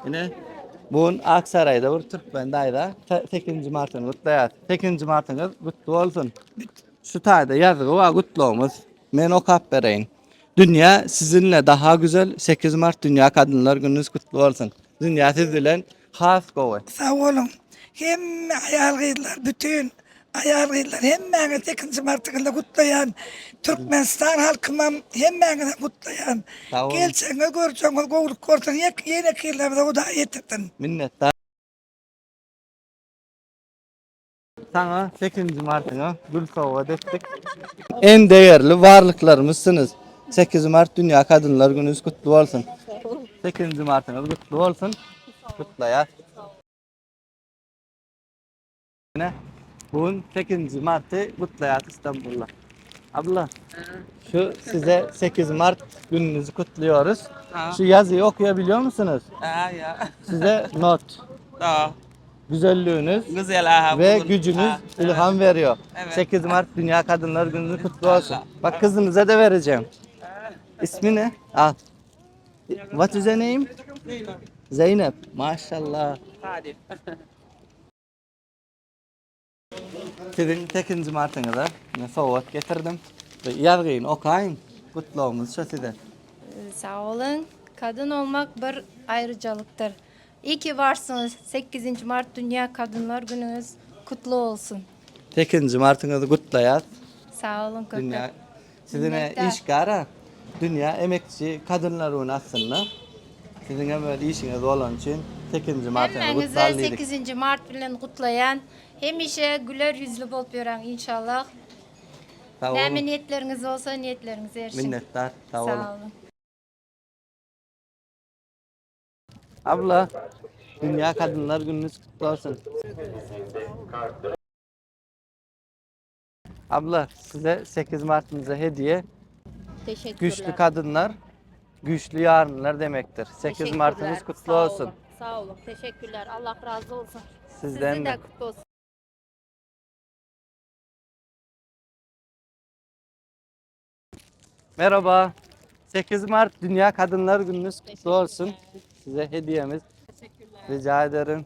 Ine, bu gün Aksaraýda bir türkmen daýza 8-nji martyny gutlaýar. 8-nji martyňyz gutly bolsun. Şu taýda ýazgy bar gutlagymyz. Men okap bereýin. Dünýä sizinle daha güzel 8 mart Dünýä Kadynlar gününiz kutly bolsun. Dünýä siz bilen has gowy. Sag boluň. Hemme aýal gyzlar bütin aýal gyzlar hemmäňizi sekizinji martyňyzla gutlaýan. Türkmenistan halkymam hemmäňizi gutlaýan. Sag boluň. Geljegiňiz görjegiňiz gowluk bolsun. Ýeneki ýyllarymyza Hudaý ýetirsin. Minnetdar. Saňa sekizinji martyňa gül sowgat etdik. En degerli barlyklarymyzsyňyz. Sekiz mart Dünýä Kadynlar günüňiz gutly bolsun. Sekizinji martyňyz gutly bolsun. Gutlaýas. Ine, bu gün sekizinji marty gutlaýas Istanbulda. Abla, şu size 8 mart günüňizi kutluyoruz. Şu yazıyı okuyabiliyor musunuz? Ha ya. Size not. Tamam. Güzelliğiniz Güzel aha. ve bugün. gücünüz Ha, evet. ilham veriyor. Evet. 8 Mart Dünya Kadınlar Günü'nüz kutlu olsun. Bak kızınıza da vereceğim. İsmi ne? Al. What is her name? Zeynep. Maşallah. Hadi. Siziň 8 Martyňyza ne sowgat getirdim. Bir Ýazgyny okaýyn. Gutlagymyz şo size. Sag boluň. Kadyn olmak bir aýryjalykdyr. Iyi ki varsınız. Sekizinji mart Dünýä Kadynlar günüňiz kutly bolsun. Sekizinji martyňyzy gutlaýas. Sag boluň köp Dünýä köp. Siziňe Minnetdar. işgara Dünýä emekçi kadynlar güni aslynda. Siziň hem öz işiňiz bolany üçin sekizinji martyňyzy Hemmäňizi gutlar diýdik. sekizinji mart bilen gutlaýan. Hemişe güler ýüzli bolup ýöräň inşallah. Sag Näme boluň. niýetleriňiz bolsa niýetleriňize erişiň. Minnetdar. Sag Sag boluň. boluň. Abla, Dünýä Kadynlar gününiz kutly bolsun. Abla, size 8 Martymyza hediye. Teşekkürler. Güçlü kadınlar, güçlü yarınlar demektir. 8 Teşekkürler. Martymyz kutly Sağ olsun. olun, Sağ olun. Teşekkürler. Allah razı olsun. Sizden Sizin de. de kutlu olsun. Merhaba. 8 Mart Dünya Kadınlar Gününüz kutlu olsun. Size hediyemiz. Teşekkürler. Rica ederim.